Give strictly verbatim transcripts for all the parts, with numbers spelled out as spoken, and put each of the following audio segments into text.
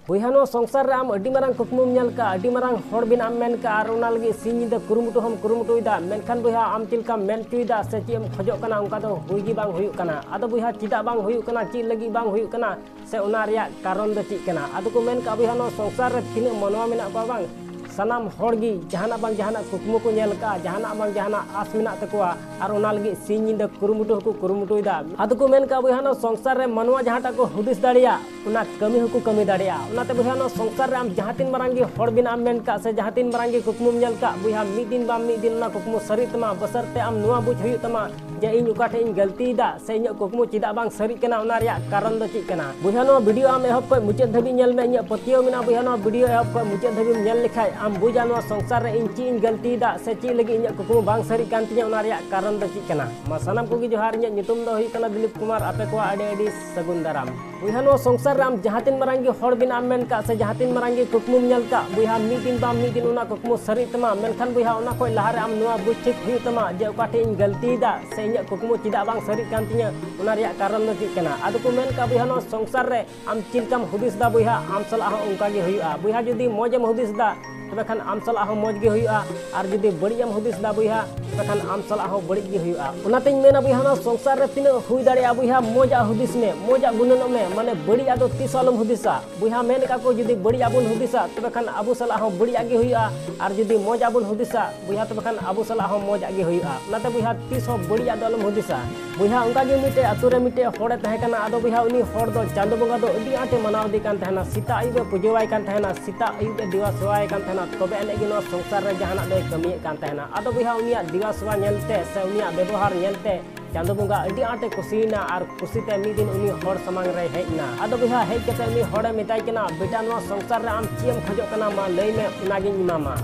ᱵᱚᱭᱦᱟ, ᱱᱚᱣᱟ ᱥᱚᱝᱥᱟᱨ ᱨᱮ ᱟᱢ ᱟᱹᱰᱤ ᱢᱟᱨᱟᱝ ᱠᱩᱠᱢᱩᱢ ᱧᱮᱞ ᱠᱟᱜᱼᱟ, ᱟᱹᱰᱤ ᱢᱟᱨᱟᱝ ᱦᱚᱲ ᱵᱮᱱᱟᱜ ᱮᱢ ᱢᱮᱱ ᱠᱟᱜᱼᱟ, ᱟᱨ ᱚᱱᱟ ᱞᱟᱹᱜᱤᱫ ᱥᱤᱧ ᱧᱤᱫᱟᱹ ᱠᱩᱨᱩᱢᱩᱴᱩ ᱦᱚᱸᱢ ᱠᱩᱨᱩᱢᱩᱴᱩᱭᱮᱫᱟ, ᱢᱮᱱᱠᱷᱟᱱ ᱵᱚᱭᱦᱟ, ᱟᱢ ᱪᱮᱫ ᱞᱮᱠᱟᱢ ᱢᱮᱱ ᱦᱚᱪᱚᱭᱮᱫᱟ ᱥᱮ ᱪᱮᱫ ᱮᱢ ᱠᱷᱚᱡᱚᱜ ᱠᱟᱱᱟ, ᱚᱱᱠᱟ ᱫᱚ ᱦᱩᱭ ᱜᱮ ᱵᱟᱝ ᱦᱩᱭᱩᱜ ᱠᱟᱱᱟ᱾ ᱟᱫᱚ ᱵᱚᱭᱦᱟ, ᱪᱮᱫᱟᱜ ᱵᱟᱝ ᱦᱩᱭᱩᱜ ᱠᱟᱱᱟ, ᱪᱮᱫ ᱞᱟᱹᱜᱤᱫ ᱵᱟᱝ ᱦᱩᱭᱩᱜ ᱠᱟᱱᱟ, ᱥᱮ ᱚᱱᱟ ᱨᱮᱭᱟᱜ ᱠᱟᱨᱚᱱ ᱫᱚ ᱪᱮᱫ ᱠᱟᱱᱟ? ᱟᱫᱚ ᱠᱚ ᱢᱮᱱ ᱠᱟᱜᱼᱟ, ᱵᱚᱭᱦᱟ, ᱱᱚᱣᱟ ᱥᱚᱝᱥᱟᱨ ᱨᱮ ᱛᱤᱱᱟᱹᱜ ᱢᱟᱱᱣᱟ ᱢᱮᱱᱟᱜ ᱠᱚᱣᱟ ᱵᱟᱝ, ᱥᱟᱱᱟᱢ ᱦᱚᱲ ᱜᱮ ᱡᱟᱦᱟᱱᱟᱜ ᱵᱟᱝ ᱡᱟᱦᱟᱱᱟᱜ ᱠᱩᱠᱢᱩ ᱠᱚ ᱧᱮᱞ ᱠᱟᱜᱼᱟ, ᱡᱟᱦᱟᱱᱟᱜ ᱵᱟᱝ ᱡᱟᱦᱟᱱᱟᱜ ᱟᱥ ᱢᱮᱱᱟᱜ ᱛᱟᱠᱚᱣᱟ, ᱟᱨ ᱚᱱᱟ ᱞᱟᱹᱜᱤᱫ ᱥᱤᱧ ᱧᱤᱫᱟᱹ ᱠᱩᱨᱩᱢᱩᱴᱩ ᱦᱚᱸᱠᱚ ᱠᱩᱨᱩᱢᱩᱴᱩᱭᱮᱫᱟ᱾ ᱟᱫᱚ ᱠᱚ ᱢᱮᱱ ᱠᱟᱜᱼᱟ, ᱵᱚᱭᱦᱟ, ᱱᱚᱣᱟ ᱥᱚᱝᱥᱟᱨ ᱨᱮ ᱢᱟᱱᱣᱟ ᱡᱟᱦᱟᱸᱴᱟᱜ ᱠᱚ ᱦᱩᱫᱤᱥ ᱫᱟᱲᱮᱭᱟᱜ, ᱚᱱᱟ ᱠᱟᱹᱢᱤ ᱦᱚᱸᱠᱚ ᱠᱟᱹᱢᱤ ᱫᱟᱲᱮᱭᱟᱜᱼᱟ᱾ ᱚᱱᱟᱛᱮ ᱵᱚᱭᱦᱟ, ᱱᱚᱣᱟ ᱥᱚᱝᱥᱟᱨ ᱨᱮ ᱟᱢ ᱡᱟᱦᱟᱸ ᱛᱤᱱ ᱢᱟᱨᱟᱝ ᱜᱮ ᱦᱚᱲ ᱵᱮᱱᱟᱜ ᱮᱢ ᱢᱮᱱ ᱠᱟᱜ ᱥᱮ ᱡᱟᱦᱟᱸ ᱛᱤᱱ ᱢᱟᱨᱟᱝ ᱜᱮ ᱠᱩᱠᱢᱩᱢ ᱧᱮᱞ ᱠᱟᱜ, ᱵᱚᱭᱦᱟ, ᱢᱤᱫ ᱫᱤᱱ ᱵᱟᱝ ᱢᱤᱫ ᱫᱤᱱ ᱚᱱᱟ ᱠᱩᱠᱢᱩ ᱥᱟᱹᱨᱤᱜ ᱛᱟᱢᱟ᱾ ᱵᱚᱥᱚᱨᱛᱮ ᱟᱢ ᱱᱚᱣᱟ ᱵᱩᱡᱽ ᱦᱩᱭᱩᱜ ᱛᱟᱢᱟ ᱡᱮ ᱤᱧ ᱚᱠᱟ ᱴᱷᱮᱡ ᱤᱧ ᱜᱟᱹᱞᱛᱤᱭᱮᱫᱟ ᱥᱮ ᱤᱧᱟᱹᱜ ᱠᱩᱠᱢᱩ ᱪᱮᱫᱟᱜ ᱵᱟᱝ ᱥᱟᱹᱨᱤᱜ ᱠᱟᱱᱟ, ᱚᱱᱟ ᱨᱮᱭᱟᱜ ᱠᱟᱨᱚᱱ ᱫᱚ ᱪᱮᱫ ᱠᱟᱱᱟ᱾ ᱵᱚᱭᱦᱟ, ᱱᱚᱣᱟ ᱵᱷᱤᱰᱤᱭᱳ ᱟᱢ ᱮᱦᱚᱵ ᱠᱷᱚᱱ ᱢᱩᱪᱟᱹᱫ ᱫᱷᱟᱹᱵᱤᱡ ᱧᱮᱞ ᱢᱮ᱾ ᱤᱧᱟᱹᱜ ᱯᱟᱹᱛᱭᱟᱹᱣ ᱢᱮᱱᱟᱜᱼᱟ, ᱵᱚᱭᱦᱟ, ᱱᱚᱣᱟ ᱵᱷᱤᱰᱤᱭᱳ ᱮᱦᱚᱵ ᱠᱷᱚᱱ ᱢᱩᱪᱟᱹᱫ ᱫᱷᱟᱹᱵᱤᱡ ᱧᱮᱞ ᱞᱮᱠᱷᱟᱡ ᱟᱢ ᱵᱩᱡᱟ ᱱᱚᱣᱟ ᱥᱚᱝᱥᱟᱨ ᱨᱮ ᱤᱧ ᱪᱮᱫ ᱤᱧ ᱜᱟᱹᱞᱛᱤᱭᱮᱫᱟ ᱥᱮ ᱪᱮᱫ ᱞᱟᱹᱜᱤᱫ ᱤᱧᱟᱹᱜ ᱠᱩᱠᱢᱩ ᱵᱟᱝ ᱥᱟᱹᱨᱤᱜ ᱠᱟᱱ ᱛᱤᱧᱟᱹ, ᱚᱱᱟ ᱨᱮᱭᱟᱜ ᱠᱟᱨᱚᱱ ᱫᱚ ᱪᱮᱫ ᱠᱟᱱᱟ᱾ ᱢᱟ ᱥᱟᱱᱟᱢ ᱠᱚᱜᱮ ᱡᱚᱦᱟᱨ, ᱤᱧᱟᱹᱜ ᱧᱩᱛᱩᱢ ᱫᱚ ᱦᱩᱭᱩᱜ ᱠᱟᱱᱟ ᱫᱤᱞᱤᱯ ᱠᱩᱢᱟᱨ᱾ ᱟᱯᱮ ᱠᱚᱣᱟᱜ ᱟᱹᱰᱤ ᱟᱹᱰᱤ ᱥᱟᱹᱜᱩᱱ ᱫᱟᱨᱟᱢ᱾ ᱵᱚᱭᱦᱟ, ᱱᱚᱣᱟ ᱥᱚᱝᱥᱟᱨ ᱨᱮ ᱟᱢ ᱡᱟᱦᱟᱸ ᱛᱤᱱ ᱢᱟᱨᱟᱝ ᱜᱮ ᱦᱚᱲ ᱵᱮᱱᱟᱜ ᱮᱢ ᱢᱮᱱ ᱠᱟᱜ ᱥᱮ ᱡᱟᱦᱟᱸ ᱛᱤᱱ ᱢᱟᱨᱟᱝ ᱜᱮ ᱠᱩᱠᱢᱩᱢ ᱧᱮᱞ ᱠᱟᱜ, ᱵᱚᱭᱦᱟ, ᱢᱤᱫ ᱫᱤᱱ ᱵᱟᱝ ᱢᱤᱫ ᱫᱤᱱ ᱚᱱᱟ ᱠᱩᱠᱢᱩ ᱥᱟᱹᱨᱤᱜ ᱛᱟᱢᱟ᱾ ᱢᱮᱱᱠᱷᱟᱱ ᱵᱚᱭᱦᱟ, ᱚᱱᱟ ᱠᱷᱚᱱ ᱞᱟᱦᱟᱨᱮ ᱟᱢ ᱱᱚᱣᱟ ᱵᱩᱡᱽ ᱴᱷᱤᱠ ᱦᱩᱭᱩᱜ ᱛᱟᱢᱟ ᱡᱮ ᱚᱠᱟ ᱴᱷᱮᱡ ᱤᱧ ᱜᱟᱹᱞᱛᱤᱭᱮᱫᱟ ᱥᱮ ᱤᱧᱟᱹᱜ ᱠᱩᱠᱢᱩ ᱪᱮᱫᱟᱜ ᱵᱟᱝ ᱥᱟᱹᱨᱤᱜ ᱠᱟᱱ ᱛᱤᱧᱟᱹ, ᱚᱱᱟ ᱨᱮᱭᱟᱜ ᱠᱟᱨᱚᱱ ᱫᱚ ᱪᱮᱫ ᱠᱟᱱᱟ᱾ ᱟᱫᱚ ᱠᱚ ᱢᱮᱱ ᱠᱟᱜ, ᱵᱚᱭᱦᱟ, ᱱᱚᱣᱟ ᱥᱚᱝᱥᱟᱨ ᱨᱮ ᱟᱢ ᱪᱮᱫ ᱞᱮᱠᱟᱢ ᱦᱩᱫᱤᱥ ᱫᱟ, ᱵᱚᱭᱦᱟ, ᱟᱢ ᱥᱟᱞᱟᱜ ᱦᱚᱸ ᱚᱱᱠᱟ ᱜᱮ ᱦᱩᱭᱩᱜᱼᱟ᱾ ᱵᱚᱭᱦᱟ, ᱡᱩᱫᱤ ᱢᱚᱡᱽ ᱮᱢ ᱦᱩᱫᱤᱥ ᱫᱟ, ᱛᱚᱵᱮ ᱠᱷᱟᱱ ᱟᱢ ᱥᱟᱞᱟᱜ ᱦᱚᱸ ᱢᱚᱡᱽ ᱜᱮ ᱦᱩᱭᱩᱜᱼᱟ, ᱟᱨ ᱡᱩᱫᱤ ᱵᱟᱹᱲᱤᱡ ᱮᱢ ᱦᱩᱫᱤᱥ ᱫᱟ, ᱵᱚᱭᱦᱟ, ᱛᱚᱵᱮ ᱠᱷᱟᱱ ᱟᱢ ᱥᱟᱞᱟᱜ ᱦᱚᱸ ᱵᱟᱹᱲᱤᱡ ᱜᱮ ᱦᱩᱭᱩᱜᱼᱟ᱾ ᱚᱱᱟᱛᱤᱧ ᱢᱮᱱᱟ, ᱵᱚᱭᱦᱟ, ᱱᱚᱣᱟ ᱥᱚᱝᱥᱟᱨ ᱨᱮ ᱛᱤᱱᱟᱹᱜ ᱦᱩᱭ ᱫᱟᱲᱮᱭᱟᱜᱼᱟ, ᱵᱚᱭᱦᱟ, ᱢᱚᱡᱽ ᱟᱜ ᱦᱩᱫᱤᱥ ᱢᱮ, ᱢᱚᱡᱽ ᱟᱜ ᱜᱩᱱᱟᱹᱱᱚᱜ ᱢᱮ, ᱢᱟᱱᱮ ᱵᱟᱹᱲᱤᱡ ᱟᱜ ᱫᱚ ᱛᱤᱥ ᱦᱚᱸ ᱟᱞᱚᱢ ᱦᱩᱫᱤᱥᱟ᱾ ᱵᱚᱭᱦᱟ, ᱢᱮᱱ ᱠᱟᱜ ᱠᱚ, ᱡᱩᱫᱤ ᱵᱟᱹᱲᱤᱡ ᱟᱜ ᱵᱚᱱ ᱦᱩᱫᱤᱥᱟ, ᱛᱚᱵᱮ ᱠᱷᱟᱱ ᱟᱵᱚ ᱥᱟᱞᱟᱜ ᱦᱚᱸ ᱵᱟᱹᱲᱤᱡ ᱟᱜ ᱜᱮ ᱦᱩᱭᱩᱜᱼᱟ, ᱟᱨ ᱡᱩᱫᱤ ᱢᱚᱡᱽ ᱟᱜ ᱵᱚᱱ ᱦᱩᱫᱤᱥᱟ, ᱵᱚᱭᱦᱟ, ᱛᱚᱵᱮ ᱠᱷᱟᱱ ᱟᱵᱚ ᱥᱟᱞᱟᱜ ᱦᱚᱸ ᱢᱚᱡᱽ ᱟᱜ ᱜᱮ ᱦᱩᱭᱩᱜᱼᱟ᱾ ᱚᱱᱟᱛᱮ ᱵᱚᱭᱦᱟ, ᱛᱤᱥ ᱦᱚᱸ ᱵᱟᱹᱲᱤᱡ ᱟᱜ ᱫᱚ ᱟᱞᱚᱢ ᱦᱩᱫᱤᱥᱟ᱾ ᱵᱚᱭᱦᱟ, ᱚᱱᱠᱟ ᱜᱮ ᱢᱤᱫᱴᱮᱡ ᱟᱛᱳ ᱨᱮ ᱢᱤᱫᱴᱮᱡ ᱦᱚᱲᱮ ᱛᱟᱦᱮᱸ ᱠᱟᱱᱟ᱾ ᱟᱫᱚ ᱵᱚᱭᱦᱟ, ᱩᱱᱤ ᱦᱚᱲ ᱫᱚ ᱪᱟᱸᱫᱚ ᱵᱚᱸᱜᱟ ᱫᱚ ᱟᱹᱰᱤ ᱟᱸᱴᱮ ᱢᱟᱱᱟᱣ ᱫᱮ ᱠᱟᱱ ᱛᱟᱦᱮᱱᱟ, ᱥᱮᱛᱟᱜ ᱟᱹᱭᱩᱵ ᱮ ᱯᱩᱡᱟᱹᱣᱟᱭ ᱠᱟᱱ ᱛᱟᱦᱮᱱᱟ, ᱥᱮᱛᱟᱜ ᱟᱹᱭᱩᱵ ᱮ ᱫᱮᱵᱟ ᱥᱮᱵᱟᱭ ᱠᱟᱱ ᱛᱟᱦᱮᱱᱟ, ᱛᱚᱵᱮ ᱮᱱᱮᱡ ᱜᱮ ᱱᱚᱣᱟ ᱥᱚᱝᱥᱟᱨ ᱨᱮ ᱡᱟᱦᱟᱱᱟᱜ ᱫᱚᱭ ᱠᱟᱹᱢᱤᱭᱮᱫ ᱠᱟᱱ ᱛᱟᱦᱮᱱᱟ᱾ ᱟᱫᱚ ᱵᱚᱭᱦᱟ, ᱩᱱᱤᱭᱟᱜ ᱫᱮᱵᱟ ᱥᱮᱵᱟ ᱧᱮᱞᱛᱮ ᱥᱮ ᱩᱱᱤᱭᱟᱜ ᱵᱮᱵᱚᱦᱟᱨ ᱧᱮᱞᱛᱮ ᱪᱟᱸᱫᱚ ᱵᱚᱸᱜᱟ ᱟᱹᱰᱤ ᱟᱸᱴᱮ ᱠᱩᱥᱤᱭᱮᱱᱟ, ᱟᱨ ᱠᱩᱥᱤᱛᱮ ᱢᱤᱫ ᱫᱤᱱ ᱩᱱᱤ ᱦᱚᱲ ᱥᱟᱢᱟᱝ ᱨᱮᱭ ᱦᱮᱡ ᱮᱱᱟ᱾ ᱟᱫᱚ ᱵᱚᱭᱦᱟ, ᱦᱮᱡ ᱠᱟᱛᱮ ᱩᱱᱤ ᱦᱚᱲᱮ ᱢᱮᱛᱟᱭ ᱠᱟᱱᱟ, "ᱵᱮᱴᱟ, ᱱᱚᱣᱟ ᱥᱚᱝᱥᱟᱨ ᱨᱮ ᱟᱢ ᱪᱮᱫ ᱮᱢ ᱠᱷᱚᱡᱚᱜ ᱠᱟᱱᱟ, ᱢᱟ ᱞᱟᱹᱭ ᱢᱮ, ᱚᱱᱟᱜᱤᱧ ᱮᱢᱟᱢᱟ᱾"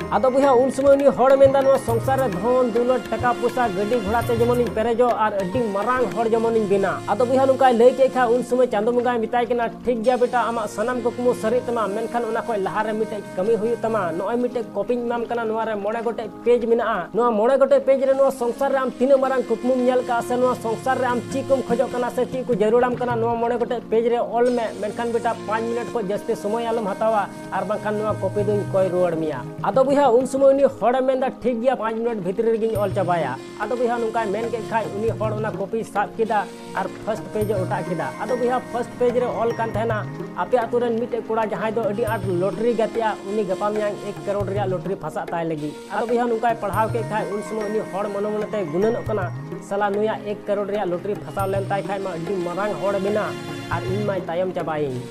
ᱟᱫᱚ ᱵᱚᱭᱦᱟ, ᱩᱱ ᱥᱚᱢᱚᱭ ᱩᱱᱤ ᱦᱚᱲ ᱢᱮᱱᱫᱟ, ᱱᱚᱣᱟ ᱥᱚᱝᱥᱟᱨ ᱨᱮ ᱫᱷᱚᱱ ᱫᱩᱞᱟᱹᱲ, ᱴᱟᱠᱟ ᱯᱚᱭᱥᱟ, ᱜᱟᱹᱰᱤ ᱜᱷᱚᱲᱟ ᱛᱮ ᱡᱮᱢᱚᱱᱤᱧ ᱯᱮᱨᱮᱡᱚᱜ ᱟᱨ ᱟᱹᱰᱤ ᱢᱟᱨᱟᱝ ᱦᱚᱲ ᱡᱮᱢᱚᱱᱤᱧ ᱵᱮᱱᱟᱜ᱾ ᱟᱫᱚ ᱵᱚᱭᱦᱟ, ᱱᱚᱝᱠᱟᱭ ᱞᱟᱹᱭ ᱠᱮᱫ ᱠᱷᱟᱱ ᱩᱱ ᱥᱚᱢᱚᱭ ᱪᱟᱸᱫᱚ ᱵᱚᱸᱜᱟᱭ ᱢᱮᱛᱟᱭ ᱠᱟᱱᱟ, ᱴᱷᱤᱠ ᱜᱮᱭᱟ ᱵᱮᱴᱟ, ᱟᱢᱟᱜ ᱥᱟᱱᱟᱢ ᱠᱩᱠᱢᱩ ᱥᱟᱹᱨᱤᱜ ᱛᱟᱢᱟ, ᱢᱮᱱᱠᱷᱟᱱ ᱚᱱᱟ ᱠᱷᱚᱱ ᱞᱟᱦᱟᱨᱮ ᱢᱤᱫᱴᱮᱡ ᱠᱟᱹᱢᱤ ᱦᱩᱭᱩᱜ ᱛᱟᱢᱟ᱾ ᱱᱚᱜᱼᱚᱭ ᱢᱤᱫᱴᱮᱡ ᱠᱚᱯᱤᱧ ᱮᱢᱟᱢ ᱠᱟᱱᱟ, ᱱᱚᱣᱟ ᱨᱮ ᱢᱚᱬᱮ ᱜᱚᱴᱮᱡ ᱯᱮᱡᱽ ᱢᱮᱱᱟᱜᱼᱟ᱾ ᱱᱚᱣᱟ ᱢᱚᱬᱮ ᱜᱚᱴᱮᱡ ᱯᱮᱡᱽ ᱨᱮ ᱱᱚᱣᱟ ᱥᱚᱝᱥᱟᱨ ᱨᱮ ᱟᱢ ᱛᱤᱱᱟᱹᱜ ᱢᱟᱨᱟᱝ ᱠᱩᱠᱢᱩᱢ ᱧᱮᱞ ᱠᱟᱜᱼᱟ, ᱥᱮ ᱱᱚᱣᱟ ᱥᱚᱝᱥᱟᱨ ᱨᱮ ᱟᱢ ᱪᱮᱫ ᱠᱚᱢ ᱠᱷᱚᱡᱚᱜ ᱠᱟᱱᱟ, ᱥᱮ ᱪᱮᱫ ᱠᱚ ᱡᱟᱹᱨᱩᱲᱟᱢ ᱠᱟᱱᱟ, ᱱᱚᱣᱟ ᱢᱚᱬᱮ ᱜᱚᱴᱮᱡ ᱯᱮᱡᱽ ᱨᱮ ᱚᱞ ᱢᱮ᱾ ᱢᱮᱱᱠᱷᱟᱱ ᱵᱮᱴᱟ, ᱯᱟᱸᱪ ᱢᱤᱱᱤᱴ ᱠᱷᱚᱱ ᱡᱟᱹᱥᱛᱤ ᱥᱚᱢᱚᱭ ᱟᱞᱚᱢ ᱦᱟᱛᱟᱣᱟ, ᱟᱨ ᱵᱟᱝᱠᱷᱟᱱ ᱱᱚᱣᱟ ᱠᱚᱯᱤ ᱫᱚᱧ ᱠᱚᱭ ᱨᱩᱣᱟᱹᱲ ᱢᱮᱭᱟ᱾ ᱟᱫᱚ ᱵᱚᱭᱦᱟ, ᱩᱱ ᱥᱚᱢᱚᱭ ᱩᱱᱤ ᱦᱚᱲᱮ ᱢᱮᱱᱫᱟ, ᱴᱷᱤᱠ ᱜᱮᱭᱟ, ᱯᱟᱸᱪ ᱢᱤᱱᱤᱴ ᱵᱷᱤᱛᱨᱤ ᱨᱮᱜᱮᱧ ᱚᱞ ᱪᱟᱵᱟᱭᱟ᱾ ᱟᱫᱚ ᱵᱚᱭᱦᱟ, ᱱᱚᱝᱠᱟᱭ ᱢᱮᱱ ᱠᱮᱫ ᱠᱷᱟᱡ ᱩᱱᱤ ᱦᱚᱲ ᱚᱱᱟ ᱠᱚᱯᱤᱭ ᱥᱟᱵ ᱠᱮᱫᱟ ᱟᱨ ᱯᱷᱟᱥᱴ ᱯᱮᱡᱽ ᱮ ᱚᱴᱟᱜ ᱠᱮᱫᱟ᱾ ᱟᱫᱚ ᱵᱚᱭᱦᱟ, ᱯᱷᱟᱥᱴ ᱯᱮᱡᱽ ᱨᱮ ᱚᱞ ᱠᱟᱱ ᱛᱟᱦᱮᱱᱟ, ᱟᱯᱮ ᱟᱛᱳ ᱨᱮᱱ ᱢᱤᱫᱴᱮᱡ ᱠᱚᱲᱟ ᱡᱟᱦᱟᱸᱭ ᱫᱚ ᱟᱹᱰᱤ ᱟᱸᱴ ᱞᱚᱴᱨᱤ ᱜᱟᱛᱮᱜᱼᱟ, ᱩᱱᱤ ᱜᱟᱯᱟ ᱢᱮᱭᱟᱝ ᱮᱠ ᱠᱟᱨᱳᱲ ᱨᱮᱭᱟᱜ ᱞᱚᱴᱨᱤ ᱯᱷᱟᱥᱟᱜ ᱛᱟᱭ ᱞᱟᱹᱜᱤᱫ᱾ ᱟᱫᱚ ᱵᱚᱭᱦᱟ, ᱱᱚᱝᱠᱟᱭ ᱯᱟᱲᱦᱟᱣ ᱠᱮᱫ ᱠᱷᱟᱡ ᱩᱱ ᱥᱚᱢᱚᱭ ᱩᱱᱤ ᱦᱚᱲ ᱢᱚᱱᱮ ᱢᱚᱱᱮᱛᱮ ᱜᱩᱱᱟᱹᱱᱚᱜ ᱠᱟᱱᱟ, ᱥᱟᱞᱟ ᱱᱩᱭᱟᱜ ᱮᱠ ᱠᱟᱨᱳᱲ ᱨᱮᱭᱟᱜ ᱞᱚᱴᱨᱤ ᱯᱷᱟᱥᱟᱣ ᱞᱮᱱ ᱛᱟᱭ ᱠᱷᱟᱡ ᱢᱟ ᱟᱹᱰᱤ ᱢᱟᱨᱟᱝ ᱦᱚᱲ ᱵᱮᱱᱟ ᱟᱨ ᱤᱧ ᱢᱟᱭ ᱛᱟᱭᱚᱢ ᱪᱟᱵᱟᱭᱤᱧ᱾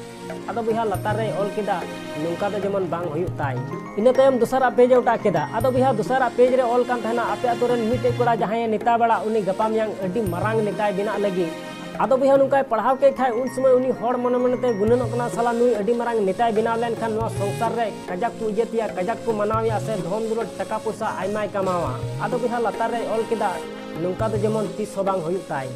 ᱟᱫᱚ ᱵᱚᱭᱦᱟ, ᱞᱟᱛᱟᱨ ᱨᱮᱭ ᱚᱞ ᱠᱮᱫᱟ, ᱱᱚᱝᱠᱟ ᱫᱚ ᱡᱮᱢᱚᱱ ᱵᱟᱝ ᱦᱩᱭᱩᱜ ᱛᱟᱭ᱾ ᱤᱱᱟᱹ ᱛᱟᱭᱚᱢ ᱫᱚᱥᱟᱨᱟᱜ ᱯᱮᱡᱽ ᱮ ᱚᱴᱟᱜ ᱠᱮᱫᱟ᱾ ᱟᱫᱚ ᱵᱚᱭᱦᱟ, ᱫᱚᱥᱟᱨᱟᱜ ᱯᱮᱡᱽ ᱨᱮ ᱚᱞ ᱠᱟᱱ ᱛᱟᱦᱮᱱᱟ, ᱟᱯᱮ ᱟᱛᱳ ᱨᱮᱱ ᱢᱤᱫᱴᱮᱡ ᱠᱚᱲᱟ ᱡᱟᱦᱟᱸᱭᱮ ᱱᱮᱛᱟ ᱵᱟᱲᱟ, ᱩᱱᱤ ᱜᱟᱯᱟ ᱢᱮᱭᱟᱝ ᱟᱹᱰᱤ ᱢᱟᱨᱟᱝ ᱱᱮᱛᱟᱭ ᱵᱮᱱᱟᱜ ᱞᱟᱹᱜᱤᱫ᱾ ᱟᱫᱚ ᱵᱚᱭᱦᱟ, ᱱᱚᱝᱠᱟᱭ ᱯᱟᱲᱦᱟᱣ ᱠᱮᱫ ᱠᱷᱟᱡ ᱩᱱ ᱥᱚᱢᱚᱭ ᱩᱱᱤ ᱦᱚᱲ ᱢᱚᱱᱮ ᱢᱚᱱᱮᱛᱮ ᱜᱩᱱᱟᱹᱱᱚᱜ ᱠᱟᱱᱟ, ᱥᱟᱞᱟ ᱱᱩᱭ ᱟᱹᱰᱤ ᱢᱟᱨᱟᱝ ᱱᱮᱛᱟᱭ ᱵᱮᱱᱟᱣ ᱞᱮᱱᱠᱷᱟᱱ ᱱᱚᱣᱟ ᱥᱚᱝᱥᱟᱨ ᱨᱮ ᱠᱟᱡᱟᱠ ᱠᱚ ᱤᱡᱽᱡᱚᱛᱮᱭᱟ, ᱠᱟᱡᱟᱠ ᱠᱚ ᱢᱟᱱᱟᱣᱮᱭᱟ, ᱥᱮ ᱫᱷᱚᱱ ᱫᱚᱞᱚᱛ ᱴᱟᱠᱟ ᱯᱚᱭᱥᱟ ᱟᱭᱢᱟᱭ ᱠᱟᱢᱟᱣᱟ᱾ ᱟᱫᱚ ᱵᱚᱭᱦᱟ, ᱞᱟᱛᱟᱨ ᱨᱮᱭ ᱚᱞ ᱠᱮᱫᱟ, ᱱᱚᱝᱠᱟ ᱫᱚ ᱡᱮᱢᱚᱱ ᱛᱤᱥ ᱦᱚᱸ ᱵᱟᱝ ᱦᱩᱭᱩᱜ ᱛᱟᱭ᱾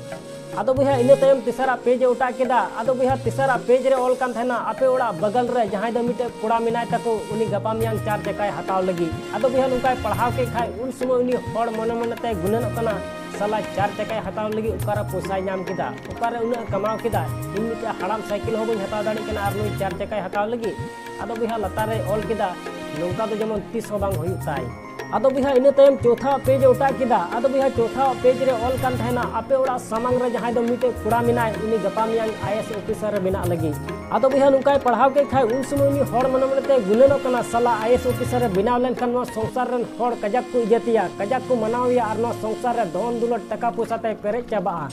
ᱟᱫᱚ ᱵᱚᱭᱦᱟ, ᱤᱱᱟᱹ ᱛᱟᱭᱚᱢ ᱛᱮᱥᱟᱨᱟᱜ ᱯᱮᱡᱽ ᱮ ᱚᱴᱟᱜ ᱠᱮᱫᱟ᱾ ᱟᱫᱚ ᱵᱚᱭᱦᱟ, ᱛᱮᱥᱟᱨᱟᱜ ᱯᱮᱡᱽ ᱨᱮ ᱚᱞ ᱠᱟᱱ ᱛᱟᱦᱮᱱᱟ, ᱟᱯᱮ ᱚᱲᱟᱜ ᱵᱟᱜᱟᱞ ᱨᱮ ᱡᱟᱦᱟᱸᱭ ᱫᱚ ᱢᱤᱫᱴᱮᱡ ᱠᱚᱲᱟ ᱢᱮᱱᱟᱭ ᱛᱟᱠᱚ, ᱩᱱᱤ ᱜᱟᱯᱟ ᱢᱮᱭᱟᱝ ᱪᱟᱨ ᱪᱟᱠᱟᱭ ᱦᱟᱛᱟᱣ ᱞᱟᱹᱜᱤᱫ᱾ ᱟᱫᱚ ᱵᱚᱭᱦᱟ, ᱱᱚᱝᱠᱟᱭ ᱯᱟᱲᱦᱟᱣ ᱠᱮᱫ ᱠᱷᱟᱡ ᱩᱱ ᱥᱚᱢᱚᱭ ᱩᱱᱤ ᱦᱚᱲ ᱢᱚᱱᱮ ᱢᱚᱱᱮᱛᱮ ᱜᱩᱱᱟᱹᱱᱚᱜ ᱠᱟᱱᱟ, ᱥᱟᱞᱟ ᱪᱟᱨ ᱪᱟᱠᱟᱭ ᱦᱟᱛᱟᱣ ᱞᱟᱹᱜᱤᱫ ᱚᱠᱟᱨᱮ ᱯᱚᱭᱥᱟᱭ ᱧᱟᱢ ᱠᱮᱫᱟ, ᱚᱠᱟᱨᱮ ᱩᱱᱟᱹᱜ ᱮ ᱠᱟᱢᱟᱣ ᱠᱮᱫᱟ? ᱤᱧ ᱢᱤᱫᱴᱮᱡ ᱦᱟᱲᱟᱢ ᱥᱟᱭᱠᱮᱞ ᱦᱚᱸ ᱵᱟᱹᱧ ᱦᱟᱛᱟᱣ ᱫᱟᱲᱮᱭᱟᱜ ᱠᱟᱱᱟ ᱟᱨ ᱱᱩᱭ ᱪᱟᱨ ᱪᱟᱠᱟᱭ ᱦᱟᱛᱟᱣ ᱞᱟᱹᱜᱤᱫ᱾ ᱟᱫᱚ ᱵᱚᱭᱦᱟ, ᱞᱟᱛᱟᱨ ᱨᱮᱭ ᱚᱞ ᱠᱮᱫᱟ, ᱱᱚᱝᱠᱟ ᱫᱚ ᱡᱮᱢᱚᱱ ᱛᱤᱥ ᱦᱚᱸ ᱵᱟᱝ ᱦᱩᱭᱩᱜ ᱛᱟᱭ᱾ ᱟᱫᱚ ᱵᱚᱭᱦᱟ, ᱤᱱᱟᱹ ᱛᱟᱭᱚᱢ ᱪᱳᱛᱷᱟ ᱯᱮᱡᱽ ᱮ ᱚᱴᱟᱜ ᱠᱮᱫᱟ᱾ ᱟᱫᱚ ᱵᱚᱭᱦᱟ, ᱪᱳᱛᱷᱟ ᱯᱮᱡᱽ ᱨᱮ ᱚᱞ ᱠᱟᱱ ᱛᱟᱦᱮᱱᱟ, ᱟᱯᱮ ᱚᱲᱟᱜ ᱥᱟᱢᱟᱝ ᱨᱮ ᱡᱟᱦᱟᱸᱭ ᱫᱚ ᱢᱤᱫᱴᱮᱡ ᱠᱚᱲᱟ ᱢᱮᱱᱟᱭ, ᱩᱱᱤ ᱜᱟᱯᱟ ᱢᱮᱭᱟᱝ ᱟᱭ ᱮ ᱮᱥ ᱚᱯᱷᱤᱥᱟᱨ ᱮ ᱵᱮᱱᱟᱜ ᱞᱟᱹᱜᱤᱫ᱾ ᱟᱫᱚ ᱵᱚᱭᱦᱟ, ᱱᱚᱝᱠᱟᱭ ᱯᱟᱲᱦᱟᱣ ᱠᱮᱫ ᱠᱷᱟᱡ ᱩᱱ ᱥᱚᱢᱚᱭ ᱩᱱᱤ ᱦᱚᱲ ᱢᱚᱱᱮ ᱢᱚᱱᱮᱛᱮ ᱜᱩᱱᱟᱹᱱᱚᱜ ᱠᱟᱱᱟ, ᱥᱟᱞᱟ ᱟᱭ ᱮ ᱮᱥ ᱚᱯᱷᱤᱥᱟᱨ ᱮ ᱵᱮᱱᱟᱣ ᱞᱮᱱᱠᱷᱟᱱ ᱱᱚᱣᱟ ᱥᱚᱝᱥᱟᱨ ᱨᱮᱱ ᱦᱚᱲ ᱠᱟᱡᱟᱠ ᱠᱚ ᱤᱡᱽᱡᱚᱛᱮᱭᱟ, ᱠᱟᱡᱟᱠ ᱠᱚ ᱢᱟᱱᱟᱣᱮᱭᱟ ᱟᱨ ᱱᱚᱣᱟ ᱥᱚᱝᱥᱟᱨ ᱨᱮ ᱫᱷᱚᱱ ᱫᱩᱞᱟᱹᱲ ᱴᱟᱠᱟ ᱯᱚᱭᱥᱟ ᱛᱮᱭ ᱯᱮᱨᱮᱡ ᱪᱟᱵᱟᱜᱼᱟ᱾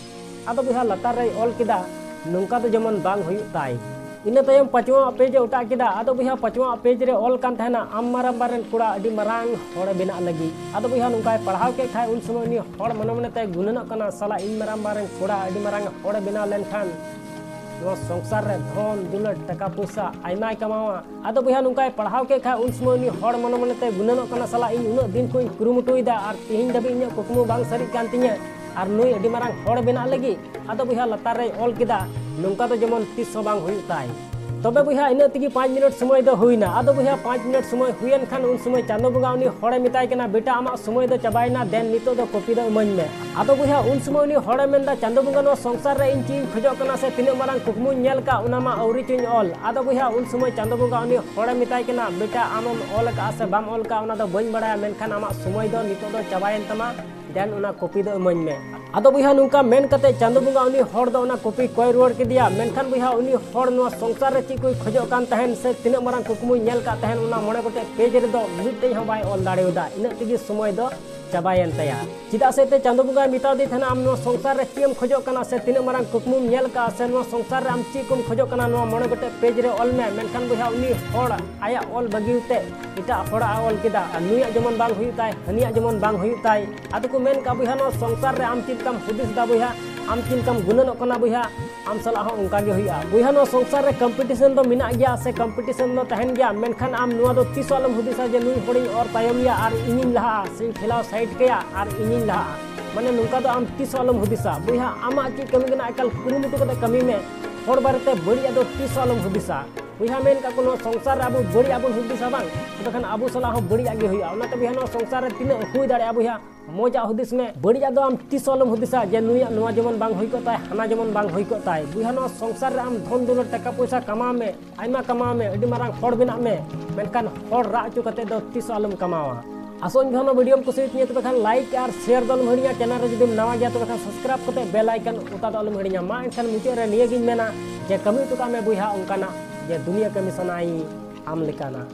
ᱟᱫᱚ ᱵᱚᱭᱦᱟ, ᱞᱟᱛᱟᱨ ᱨᱮᱭ ᱚᱞ ᱠᱮᱫᱟ, ᱱᱚᱝᱠᱟ ᱫᱚ ᱡᱮᱢᱚᱱ ᱵᱟᱝ ᱦᱩᱭᱩᱜ ᱛᱟᱭ᱾ ᱤᱱᱟᱹ ᱛᱟᱭᱚᱢ ᱯᱟᱸᱪᱣᱟᱜ ᱯᱮᱡᱽ ᱮ ᱚᱴᱟᱜ ᱠᱮᱫᱟ᱾ ᱟᱫᱚ ᱵᱚᱭᱦᱟ, ᱯᱟᱸᱪᱣᱟᱜ ᱯᱮᱡᱽ ᱨᱮ ᱚᱞ ᱠᱟᱱ ᱛᱟᱦᱮᱱᱟ, ᱟᱢ ᱢᱟᱨᱟᱢᱵᱟ ᱨᱮᱱ ᱠᱚᱲᱟ ᱟᱹᱰᱤ ᱢᱟᱨᱟᱝ ᱦᱚᱲᱮ ᱵᱮᱱᱟᱜ ᱞᱟᱹᱜᱤᱫ᱾ ᱟᱫᱚ ᱵᱚᱭᱦᱟ, ᱱᱚᱝᱠᱟᱭ ᱯᱟᱲᱦᱟᱣ ᱠᱮᱫ ᱠᱷᱟᱡ ᱩᱱ ᱥᱚᱢᱚᱭ ᱩᱱᱤ ᱦᱚᱲ ᱢᱚᱱᱮ ᱢᱚᱱᱮᱛᱮ ᱜᱩᱱᱟᱹᱱᱚᱜ ᱠᱟᱱᱟ, ᱥᱟᱞᱟ ᱤᱧ ᱢᱟᱨᱟᱢᱵᱟ ᱨᱮᱱ ᱠᱚᱲᱟ ᱟᱹᱰᱤ ᱢᱟᱨᱟᱝ ᱦᱚᱲᱮ ᱵᱮᱱᱟᱣ ᱞᱮᱱᱠᱷᱟᱱ ᱱᱚᱣᱟ ᱥᱚᱝᱥᱟᱨ ᱨᱮ ᱫᱷᱚᱱ ᱫᱩᱞᱟᱹᱲ ᱴᱟᱠᱟ ᱯᱚᱭᱥᱟ ᱟᱭᱢᱟᱭ ᱠᱟᱢᱟᱣᱟ᱾ ᱟᱫᱚ ᱵᱚᱭᱦᱟ ᱱᱚᱝᱠᱟᱭ ᱯᱟᱲᱦᱟᱣ ᱠᱮᱫ ᱠᱷᱟᱱ ᱩᱱ ᱥᱚᱢᱚᱭ ᱩᱱᱤ ᱦᱚᱲ ᱢᱚᱱᱮ ᱢᱚᱱᱮᱛᱮ ᱜᱩᱱᱟᱹᱱᱚᱜ ᱠᱟᱱᱟ, ᱥᱟᱞᱟ ᱤᱧ ᱩᱱᱟᱹᱜ ᱫᱤᱱ ᱠᱷᱚᱱ ᱤᱧ ᱠᱩᱨᱩᱢᱩᱴᱩᱭᱮᱫᱟ ᱟᱨ ᱛᱮᱦᱮᱧ ᱫᱷᱟᱹᱵᱤᱡ ᱤᱧᱟᱹᱜ ᱠᱩᱠᱢᱩ ᱵᱟᱝ ᱥᱟᱹᱨᱤᱜ ᱠᱟᱱ ᱛᱤᱧᱟᱹ ᱟᱨ ᱱᱩᱭ ᱟᱹᱰᱤ ᱢᱟᱨᱟᱝ ᱦᱚᱲ ᱵᱮᱱᱟᱜ ᱞᱟᱹᱜᱤᱫ᱾ ᱟᱫᱚ ᱵᱚᱭᱦᱟ ᱞᱟᱛᱟᱨ ᱨᱮᱭ ᱚᱞ ᱠᱮᱫᱟ, ᱱᱚᱝᱠᱟ ᱫᱚ ᱡᱮᱢᱚᱱ ᱛᱤᱥ ᱦᱚᱸ ᱵᱟᱝ ᱦᱩᱭᱩᱜ ᱛᱟᱭ᱾ ᱛᱚᱵᱮ ᱵᱚᱭᱦᱟ ᱤᱱᱟᱹᱜ ᱛᱮᱜᱮ ᱯᱟᱸᱪ ᱢᱤᱱᱤᱴ ᱥᱚᱢᱚᱭ ᱫᱚ ᱦᱩᱭᱱᱟ᱾ ᱟᱫᱚ ᱵᱚᱭᱦᱟ ᱯᱟᱸᱪ ᱢᱤᱱᱤᱴ ᱥᱚᱢᱚᱭ ᱦᱩᱭᱮᱱ ᱠᱷᱟᱱ ᱩᱱ ᱥᱚᱢᱚᱭ ᱪᱟᱸᱫᱚ ᱵᱚᱸᱜᱟ ᱩᱱᱤ ᱦᱚᱲᱮ ᱢᱮᱛᱟᱭ ᱠᱟᱱᱟ, ᱵᱮᱴᱟ ᱟᱢᱟᱜ ᱥᱚᱢᱚᱭ ᱫᱚ ᱪᱟᱵᱟᱭᱮᱱᱟ, ᱫᱮᱱ ᱱᱤᱛᱚᱜ ᱫᱚ ᱠᱚᱯᱤ ᱫᱚ ᱤᱢᱟᱹᱧ ᱢᱮ᱾ ᱟᱫᱚ ᱵᱚᱭᱦᱟ ᱩᱱ ᱥᱚᱢᱚᱭ ᱩᱱᱤ ᱦᱚᱲᱮ ᱢᱮᱱᱫᱟ, ᱪᱟᱸᱫᱚ ᱵᱚᱸᱜᱟ ᱱᱚᱣᱟ ᱥᱚᱝᱥᱟᱨ ᱨᱮ ᱤᱧ ᱪᱮᱫ ᱤᱧ ᱠᱷᱚᱡᱚᱜ ᱠᱟᱱᱟ ᱥᱮ ᱛᱤᱱᱟᱹᱜ ᱢᱟᱨᱟᱝ ᱠᱩᱠᱢᱩᱧ ᱧᱮᱞ ᱠᱟᱜ ᱚᱱᱟ ᱢᱟ ᱟᱹᱣᱨᱤ ᱪᱚᱧ ᱚᱞ᱾ ᱟᱫᱚ ᱵᱚᱭᱦᱟ ᱩᱱ ᱥᱚᱢᱚᱭ ᱪᱟᱸᱫᱚ ᱵᱚᱸᱜᱟ ᱩᱱᱤ ᱦᱚᱲᱮ ᱢᱮᱛᱟᱭ ᱠᱟᱱᱟ, ᱵᱮᱴᱟ ᱟᱢᱮᱢ ᱚᱞ ᱠᱟᱜᱼᱟ ᱥᱮ ᱵᱟᱢ ᱚᱞ ᱠᱟᱜᱼᱟ ᱚᱱᱟ ᱫᱚ ᱵᱟᱹᱧ ᱵᱟᱲᱟᱭᱟ, ᱢᱮᱱᱠᱷᱟᱱ ᱟᱢᱟᱜ ᱥᱚᱢᱚᱭ ᱫᱚ ᱱᱤᱛᱚᱜ ᱫᱚ ᱪᱟᱵᱟᱭᱮᱱ ᱛᱟᱢᱟ, ᱫᱮᱱ ᱚᱱᱟ ᱠᱚᱯᱤ ᱫᱚ ᱤᱢᱟᱹᱧ ᱢᱮ᱾ ᱟᱫᱚ ᱵᱚᱭᱦᱟ ᱱᱚᱝᱠᱟ ᱢᱮᱱ ᱠᱟᱛᱮ ᱪᱟᱸᱫᱚ ᱵᱚᱸᱜᱟ ᱩᱱᱤ ᱦᱚᱲ ᱫᱚ ᱚᱱᱟ ᱠᱚᱯᱤ ᱠᱚᱭ ᱨᱩᱣᱟᱹᱲ ᱠᱮᱫᱮᱭᱟ᱾ ᱢᱮᱱᱠᱷᱟᱱ ᱵᱚᱭᱦᱟ ᱩᱱᱤ ᱦᱚᱲ ᱱᱚᱣᱟ ᱥᱚᱝᱥᱟᱨ ᱨᱮ ᱪᱮᱫ ᱠᱚᱭ ᱠᱷᱚᱡᱚᱜ ᱠᱟᱱ ᱛᱟᱦᱮᱱ ᱥᱮ ᱛᱤᱱᱟᱹᱜ ᱢᱟᱨᱟᱝ ᱠᱩᱠᱢᱩᱭ ᱧᱮᱞ ᱠᱟᱜ ᱛᱟᱦᱮᱱ ᱚᱱᱟ ᱢᱚᱬᱮ ᱜᱚᱴᱮᱡ ᱯᱮᱡᱽ ᱨᱮᱫᱚ ᱢᱤᱫᱴᱮᱡ ᱦᱚᱸ ᱵᱟᱭ ᱚᱞ ᱫᱟᱲᱮᱭᱟᱫᱟ᱾ ᱤᱱᱟᱹᱜ ᱛᱮᱜᱮ ᱥᱚᱢᱚᱭ ᱫᱚ ᱪᱟᱵᱟᱭᱮᱱ ᱛᱟᱭᱟ᱾ ᱪᱮᱫᱟᱜ ᱥᱮ ᱮᱱᱛᱮ ᱪᱟᱸᱫᱚ ᱵᱚᱸᱜᱟᱭ ᱢᱮᱛᱟᱣ ᱫᱮ ᱛᱟᱦᱮᱱᱟ, ᱟᱢ ᱱᱚᱣᱟ ᱥᱚᱝᱥᱟᱨ ᱨᱮ ᱪᱮᱫ ᱮᱢ ᱠᱷᱚᱡᱚᱜ ᱠᱟᱱᱟ ᱥᱮ ᱛᱤᱱᱟᱹᱜ ᱢᱟᱨᱟᱝ ᱠᱩᱠᱢᱩᱢ ᱧᱮᱞ ᱠᱟᱜᱼᱟ ᱥᱮ ᱱᱚᱣᱟ ᱥᱚᱝᱥᱟᱨ ᱨᱮ ᱟᱢ ᱪᱮᱫ ᱠᱚᱢ ᱠᱷᱚᱡᱚᱜ ᱠᱟᱱᱟ ᱱᱚᱣᱟ ᱢᱚᱬᱮ ᱜᱚᱴᱮᱡ ᱯᱮᱡᱽ ᱨᱮ ᱚᱞ ᱢᱮ᱾ ᱢᱮᱱᱠᱷᱟᱱ ᱵᱚᱭᱦᱟ ᱩᱱᱤ ᱦᱚᱲ ᱟᱭᱟᱜ ᱚᱞ ᱵᱟᱹᱜᱤ ᱠᱟᱛᱮ ᱮᱴᱟᱜ ᱦᱚᱲᱟᱜ ᱚᱞ ᱠᱮᱫᱟ, ᱟᱨ ᱱᱩᱭᱟᱜ ᱡᱮᱢᱚᱱ ᱵᱟᱝ ᱦᱩᱭᱩᱜ ᱛᱟᱭ, ᱦᱟᱹᱱᱤᱭᱟᱜ ᱡᱮᱢᱚᱱ ᱵᱟᱝ ᱦᱩᱭᱩᱜ ᱛᱟᱭ᱾ ᱟᱫᱚ ᱠᱚ ᱢᱮᱱ ᱠᱟᱜᱼᱟ, ᱵᱚᱭᱦᱟ ᱱᱚᱣᱟ ᱥᱚᱝᱥᱟᱨ ᱨᱮ ᱟᱢ ᱪᱮᱫ ᱞᱮᱠᱟᱢ ᱦᱩᱫᱤᱥ ᱮᱫᱟ ᱵᱚᱭᱦᱟ, ᱟᱢ ᱪᱮᱫ ᱞᱮᱠᱟᱢ ᱜᱩᱱᱟᱹᱱᱚᱜ ᱠᱟᱱᱟ ᱵᱚᱭᱦᱟ, ᱟᱢ ᱥᱟᱞᱟᱜ ᱦᱚᱸ ᱚᱱᱠᱟ ᱜᱮ ᱦᱩᱭᱩᱜᱼᱟ᱾ ᱵᱚᱭᱦᱟ ᱱᱚᱣᱟ ᱥᱚᱝᱥᱟᱨ ᱨᱮ ᱠᱚᱢᱯᱤᱴᱤᱥᱚᱱ ᱫᱚ ᱢᱮᱱᱟᱜ ᱜᱮᱭᱟ ᱥᱮ ᱠᱚᱢᱯᱤᱴᱤᱥᱚᱱ ᱫᱚ ᱛᱟᱦᱮᱱ ᱜᱮᱭᱟ, ᱢᱮᱱᱠᱷᱟᱱ ᱟᱢ ᱱᱚᱣᱟ ᱫᱚ ᱛᱤᱥ ᱦᱚᱸ ᱟᱞᱚᱢ ᱦᱩᱫᱤᱥᱟ ᱡᱮ ᱱᱩᱭ ᱦᱚᱲᱤᱧ ᱚᱨ ᱛᱟᱭᱚᱢᱮᱭᱟ ᱟᱨ ᱤᱧᱤᱧ ᱞᱟᱦᱟᱜᱼᱟ ᱥᱮᱧ ᱴᱷᱮᱞᱟᱣ ᱥᱟᱭᱤᱰ ᱠᱟᱭᱟ ᱟᱨ ᱤᱧᱤᱧ ᱞᱟᱦᱟᱜᱼᱟ᱾ ᱢᱟᱱᱮ ᱱᱚᱝᱠᱟ ᱫᱚ ᱟᱢ ᱛᱤᱥ ᱦᱚᱸ ᱟᱞᱚᱢ ᱦᱩᱫᱤᱥᱟ᱾ ᱵᱚᱭᱦᱟ ᱟᱢᱟᱜ ᱪᱮᱫ ᱠᱟᱹᱢᱤ ᱠᱟᱱᱟ ᱮᱠᱟᱞ ᱠᱩᱨᱩᱢᱩᱴᱩ ᱠᱟᱛᱮ ᱠᱟᱹᱢᱤ ᱢᱮ᱾ ᱦᱚᱲ ᱵᱟᱨᱮᱛᱮ ᱵᱟᱹᱲᱤᱡᱟᱜ ᱫᱚ ᱛᱤᱥ ᱦᱚᱸ ᱟᱞᱚᱢ ᱦᱩᱫᱤᱥᱟ᱾ ᱵᱚᱭᱦᱟ ᱢᱮᱱ ᱠᱟᱜ ᱠᱚ ᱱᱚᱣᱟ ᱥᱚᱝᱥᱟᱨ ᱨᱮ ᱟᱵᱚ ᱵᱟᱹᱲᱤᱡᱟᱜ ᱵᱚᱱ ᱦᱩᱫᱤᱥᱟ ᱵᱟᱝ, ᱛᱚᱵᱮ ᱠᱷᱟᱱ ᱟᱵᱚ ᱥᱟᱞᱟᱜ ᱦᱚᱸ ᱵᱟᱹᱲᱤᱡᱟᱜ ᱜᱮ ᱦᱩᱭᱩᱜᱼᱟ᱾ ᱚᱱᱟᱛᱮ ᱵᱚᱭᱦᱟ ᱱᱚᱣᱟ ᱥᱚᱝᱥᱟᱨ ᱨᱮ ᱛᱤᱱᱟᱹᱜ ᱦᱩᱭ ᱫᱟᱲᱮᱭᱟᱜᱼᱟ ᱵᱚᱭᱦᱟ ᱢᱚᱡᱟᱜ ᱦᱩᱫᱤᱥ ᱢᱮ, ᱵᱟᱹᱲᱤᱡᱟᱜ ᱫᱚ ᱟᱢ ᱛᱤᱥ ᱦᱚᱸ ᱟᱞᱚᱢ ᱦᱩᱫᱤᱥᱟ ᱡᱮ ᱱᱩᱭᱟᱜ ᱱᱚᱣᱟ ᱡᱮᱢᱚᱱ ᱵᱟᱝ ᱦᱩᱭ ᱠᱚᱜ ᱛᱟᱭ, ᱦᱟᱱᱟ ᱡᱮᱢᱚᱱ ᱵᱟᱝ ᱦᱩᱭ ᱠᱚᱜ ᱛᱟᱭ᱾ ᱵᱚᱭᱦᱟ ᱱᱚᱣᱟ ᱥᱚᱝᱥᱟᱨ ᱨᱮ ᱟᱢ ᱫᱷᱚᱱ ᱫᱩᱞᱟᱹᱲ ᱴᱟᱠᱟ ᱯᱚᱭᱥᱟ ᱠᱟᱢᱟᱣ ᱢᱮ, ᱟᱭᱢᱟ ᱠᱟᱢᱟᱣ ᱢᱮ, ᱟᱹᱰᱤ ᱢᱟᱨᱟᱝ ᱦᱚᱲ ᱵᱮᱱᱟᱜ ᱢᱮ, ᱢᱮᱱᱠᱷᱟᱱ ᱦᱚᱲ ᱨᱟᱜ ᱦᱚᱪᱚ ᱠᱟᱛᱮ ᱫᱚ ᱛᱤᱥ ᱦᱚᱸ ᱟᱞᱚᱢ ᱠᱟᱢᱟᱣᱟ᱾ ᱟᱥᱚᱜ ᱤᱧ ᱵᱚᱭᱦᱟ ᱱᱚᱣᱟ ᱵᱷᱤᱰᱤᱭᱳᱢ ᱠᱩᱥᱤᱭᱟᱛᱤᱧᱟ, ᱛᱚᱵᱮ ᱠᱷᱟᱱ ᱞᱟᱭᱤᱠ ᱟᱨ ᱥᱮᱭᱟᱨ ᱫᱚ ᱟᱞᱚᱢ ᱦᱤᱲᱤᱧᱟ᱾ ᱪᱮᱱᱮᱞ ᱨᱮ ᱡᱩᱫᱤᱢ ᱱᱟᱣᱟ ᱜᱮᱭᱟ ᱛᱚᱵᱮ ᱠᱷᱟᱱ ᱥᱟᱵᱥᱠᱨᱟᱭᱤᱵ ᱠᱟᱛᱮ ᱵᱮᱞ ᱟᱭᱠᱚᱱ ᱚᱛᱟ ᱫᱚ ᱟᱞᱚᱢ ᱦᱤᱲᱤᱧᱟ᱾ ᱢᱟ ᱮᱱᱠᱷᱟᱱ ᱢᱩᱪᱟᱹᱫ ᱨᱮ ᱱᱤᱭᱟᱹ ᱜᱤᱧ ᱢᱮᱱᱟ ᱡᱮ ᱠᱟᱹᱢᱤ ᱦᱚᱴᱚ ᱠᱟᱜ ᱢᱮ ᱵᱚᱭᱦᱟ ᱚᱱᱠᱟᱱᱟᱜ ᱡᱮ ᱫᱩᱱᱤᱭᱟᱹ ᱠᱟᱹᱢᱤ ᱥᱟᱱᱟᱭ ᱟᱢ ᱞᱮᱠᱟᱱᱟᱜ᱾